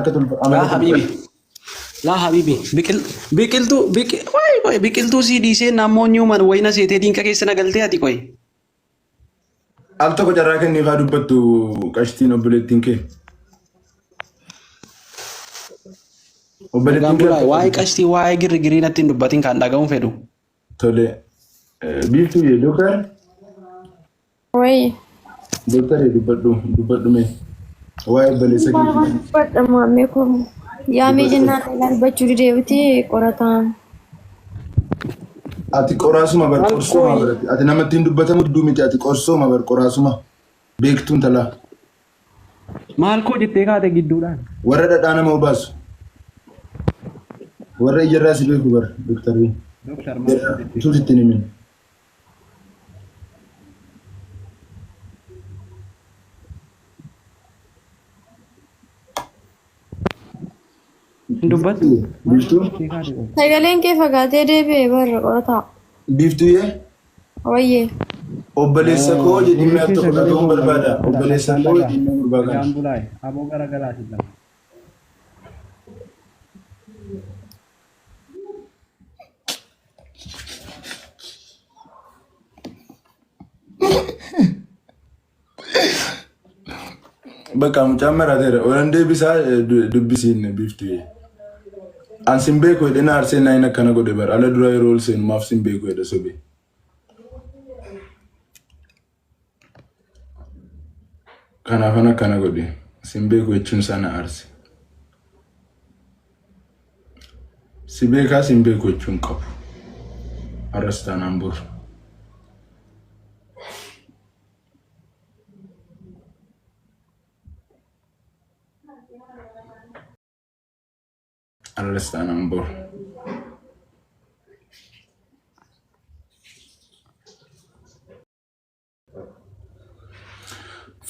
Harka tolfa Laa amala habiibi. tolfadhu. Laa habiibi. Biqil biqiltuu biqi qoy qoy biqiltuu sii dhiisee naammoo nyuuman wayina seetee diinqa keessa na galtee ati qoy. Al tokko carraa kenniif haa dubbattu qashtiin obboleettiin kee. Obboleettiin Nagaan kee al bulaa tokko waa'ee qashtii waa'ee girrigirii natti hin dubbatin kan dhaga'uun fedhu. Tole. Biiftuu dooktar Wayi. dooktar dubbadhu dubbadhu mee. Waa'ee obboleessa keetii. Dubbadha maammee koo. Yaamee jennaan dubbachuu dideebiti qorataan. Ati qoraasuma bar Maal qorsooma qoyi? barati. Ati namatti hin dubbatamu didduu miti ati qorsooma bar qoraasuma. Beektuun talaa. Maal koo jettee kaate gidduudhaan? Warra dhadhaa nama obaasu. Warra ijarraa si beeku bar dooktarri. Dooktar maal koo jettee Utuu sitti hin himin. Hin dubbattu? Maal Biiftuu? koo jettee kaate qoy? Sagaleen kee fagaatee deebi'e barra qorataa. Biiftuyyee? Wayyee. Obboleessa koo jedhii Gurri mee al kee tokko sagalee dhaga'uun koo barbaada. dhagaa Obboleessa dhagaan koo dhagaa jedhii mee gurbaa kana. dhagaan bulaa'e aboo gara galaa si lama. Bakka mucaan maraateera. Olan deebisaa dubbisiin biiftuyyee. An sin beeku jedhee na arsee naayin akkana godhe bara. Ala dura yeroo ol seenu maaf sin beeku jedhe sobe. Kanaafan akkana godhe. Sin beeku jechuun isaa na aarse. Si beekaa sin beeku jechuun qabu. Har'as taanaan boru. Har'as taanaan boru.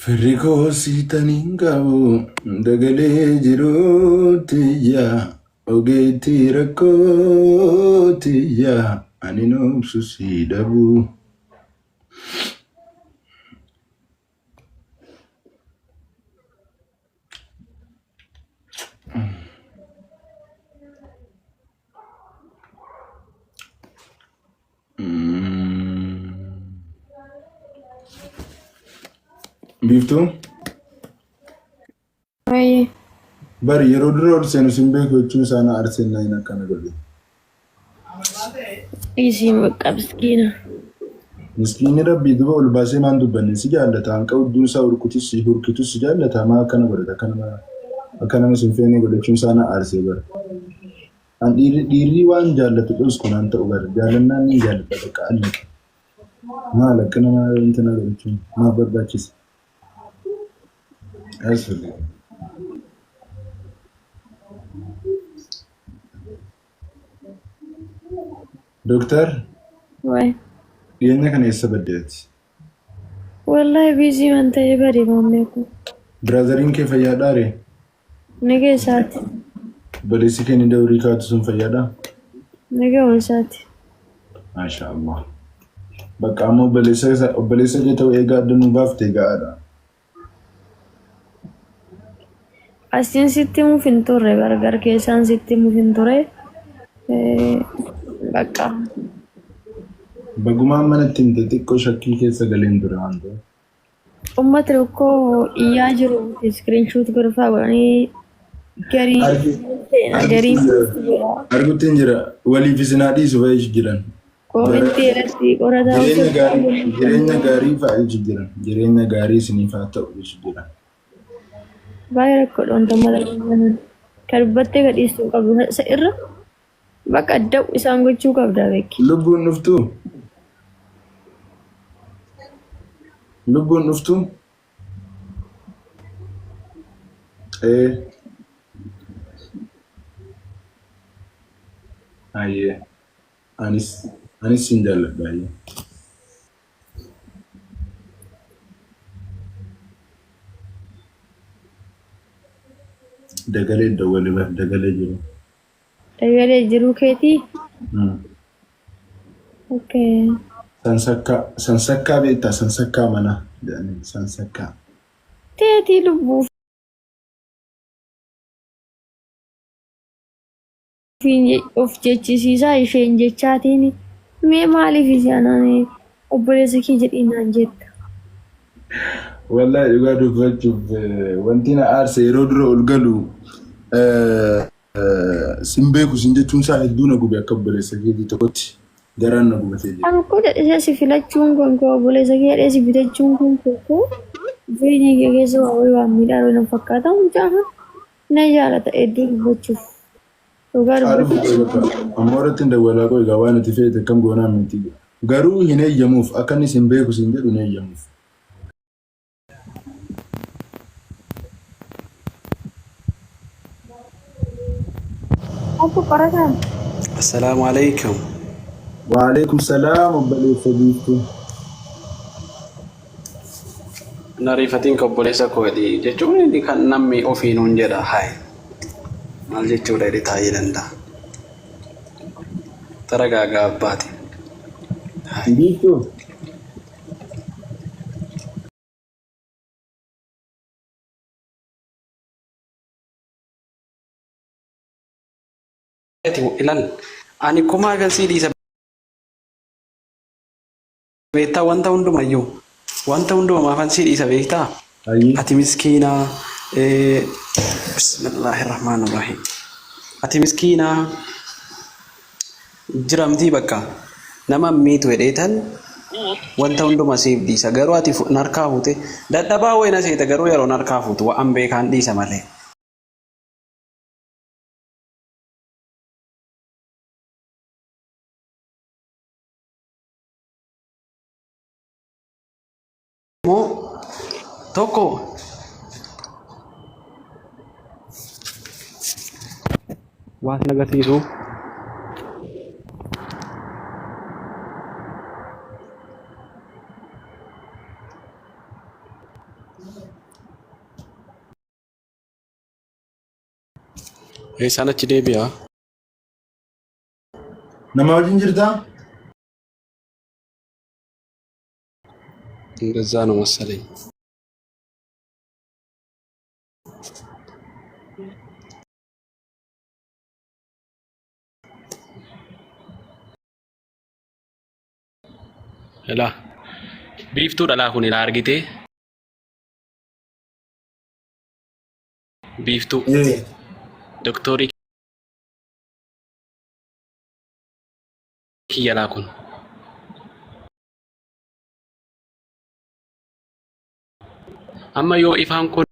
Firri koo siitan hin qabu dagalee jiruutiyya ogeettii rakkootiyya ani noobsu si dhabu. Biiftuu Wayyee. bari yeroo dura ol seenu sin beeku jechuun isaa na arseen na hin akkana godhe. Dhiisii bakka miskiina. Miskiinni rabbii duba ol baasee maan dubbanne si jaallata hanqa udduun isaa hurkutis si hurkitus si jaallata maa akkana godhata akka nama akka nama sin feene godhachuun isaa na aarsee bara. An dhiirri dhiirri waan jaallatu dhosku naan ta'u bara jaallannaan ni jaalladha bakka allaqe. Maal akka nama intina godhachuun maaf barbaachisa? Asli. Doktar Wayi. dhiyeenya kana eessa baddeeti? Wallahi biizii waan ta'ee bade maammee koo. Biraazariin kee fayyaadhaa ree? Naga isaati. Obboleessi kee ni dawrii kaatu sun fayyaadhaa? Naga isaati. Maasha Allah. Bakka amma obboleessa obboleessa kee ta'u eegaa adda nu baafte ga'aadha. Asiin sitti himuuf hin turre gargar keessaan sitti himuuf hin ture. Bakka. Bagumaan manatti himte xiqqoo shakkii keessa galeen ture waan ta'eef. Uummata tokko iyyaa jiru iskiriinshuut godhufaa godhanii garii seena garii Argutti hin jira. Waliif isin haa dhiisu fa'aa jiran. Koomentii irratti qorataa Jireenya gaarii jireenya gaarii fa'aa jiran. Jireenya gaarii isiniif haa ta'u jiran. Baay'ee rakkoodha wanta mala qabanan. Kan dubbattee gadhiistuu qabdu isa irra bakka da'u isaan gochuu qabda beeki. Lubbuun dhuftuu? Lubbuun dhuftuu? Ee. Ayyee. Anis anis sin jaalladha ayyee. Dagalee dawwali bar dagalee jiru. Dagalee jiruu keetii? Okay. Sansakkaa sansakkaa beektaa sansakkaa manaa jedhanii sansakkaa. Teetii lubbuu. Ofiin of jechisiisaa isheen jechaatiin mee maaliif si anaan obboleessa kee jedhii naan jetta. Wallahi dhugaa dubbachuuf wanti na aarse yeroo dura ol galu sin beeku sin jechuun isaa hedduu na gube akka obboleessa keetii tokkotti garaan na gubatee jira. An koo jedhee si filachuun kun koo obboleessa kee jedhee si bitachuun kun koo jireenya kee keessa waa wayii waan miidhaa na fakkaata mucaa na jaalata hedduu dubbachuuf. Dhugaa Haadha dubbachuuf. fuudhee bakka ammoo irratti hin dawwalaa qoy egaa waan ati feete akkam goonaa miti. Garuu hin eeyyamuuf akka inni sin beeku sin jedhu hin eeyyamuuf. Akka qorataan. Assalaamu alaikum. Waalaikum salaam obboleessa biiftuu. Na riifatiin ka obboleessa koo jedhi jechuun inni kan namni ofii nuun jedha hayi maal jechuudha jedhe taa'ee danda'a. Taragaagaa abbaati. Hayi. Biiftuu. Ilal ani kumaa kan sii dhiisa beektaa wanta hundumayyuu wanta hunduma maafan sii dhiisa beektaa Hayyee. ati miskiinaa bismillaahi rahmaan rahiim ati miskiinaa jiramtii bakka nama miitu hedheetan wanta hunduma siif dhiisa garuu ati narkaa fuute dadhabaa wayina seeta garuu yeroo narkaa fuutu waan beekaan dhiisa malee. Immoo tokko waa sin agarsiisu. Eessaan achi deebi'a? Nama wajjin jirtaa? እንደዛ ነው መሰለኝ። Ilaa biiftuu dhalaa kun ilaa argitee biiftuu Ee. doktoorii kiyya laa kun. Amma yoo ifaan kun